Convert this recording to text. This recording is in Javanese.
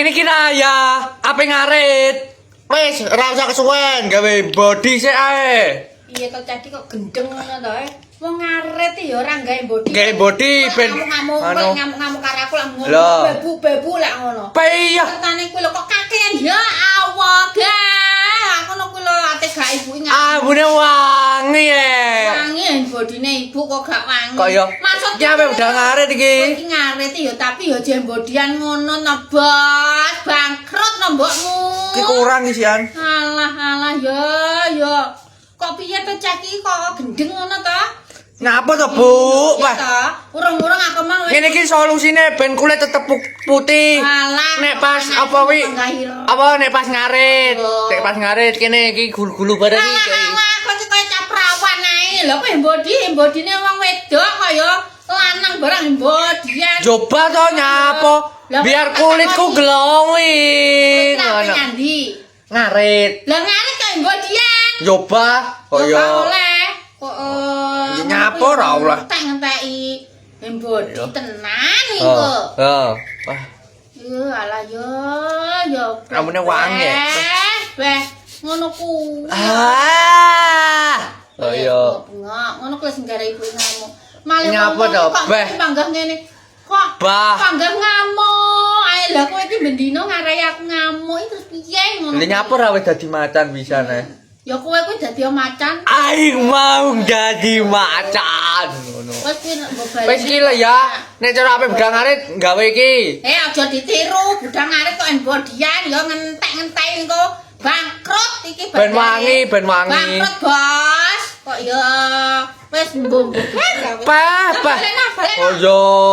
Ngene iki ya, ape ngarit. Wis, ora usah kesuwen, gawe body sik ae. Iya to, cah iki kok gendeng ngono to, eh. Wong ngarit ya ora gawe body. Gawe body ben ngamuk-ngamuk, anu. kowe ngamuk-ngamuk karo aku lak ngono. Lho. Bebu-bebu lak ngono. Iya. Kertane kuwi lho kok kakean, ya Allah, gah. Aku ngono kuwi lho ate gak ibu ngamuk. Ambune wangi e. Wangi bodine ibu kok gak wangi. Kok ya? Maksud Iki ape udah ngarit iki? Kowe iki ngarit ya tapi ya jembodian ngono no, Bos. Bangkrut no mbokmu. Iki kurang isian. Alah alah ya ya. Kok piye to cah iki kok gendeng ngono to? Ngapa to, Bu? Iya Wah, to. Urung-urung aku mau wis. Ngene iki solusine ben kulit tetep putih. Alah. Nek pas apa wi? Apa nek pas ngarit? Oh. Nek pas ngarit kene iki gulu-gulu bareng Alah iki. alah kok iki kaya cah prawan ae. Lho kok bodine wong wedok kaya lanang barang bodian. Coba to nyapa? Lah, Biar kok kulitku takoni? glowing. Ngono. Ngono. Nyandi. Ngarit. Lah ngarit kaya bodian. Coba Kaya kaya oleh. Kok Ya nyapa ora oleh. Entek-enteki body Iya. tenan iku. Oh, oh. Wah, Yo alah yo yo. Rambutnya wangi ya? Beh, ngono kuwi. Ah. Oh iya. Bengok, ngono kuwi sing gara ibu ngamuk. Malah Nyapa wong-wong to, kok Beh? Panggah ngene. Kok Bah. panggah ngamuk. Ae lah kowe iki bendino ngarai aku ngamuk iki terus piye ngono. Lha nyapa ra wis dadi macan bisa nih. Ya kowe kuwi dadi macan. Aing mau dadi macan ngono. Wis kuwi mbok bali. Wis iki lho ya, nek cara ape budal ngarit gawe iki. Eh aja ditiru, budal ngarit kok embodian ya ngentek-ngentek engko bangkrut iki Ben wangi, ben wangi. Bangkrut, Bos. Kok ya wis mbok-mbok. Pah, pah. Balen, balen. Oh iya.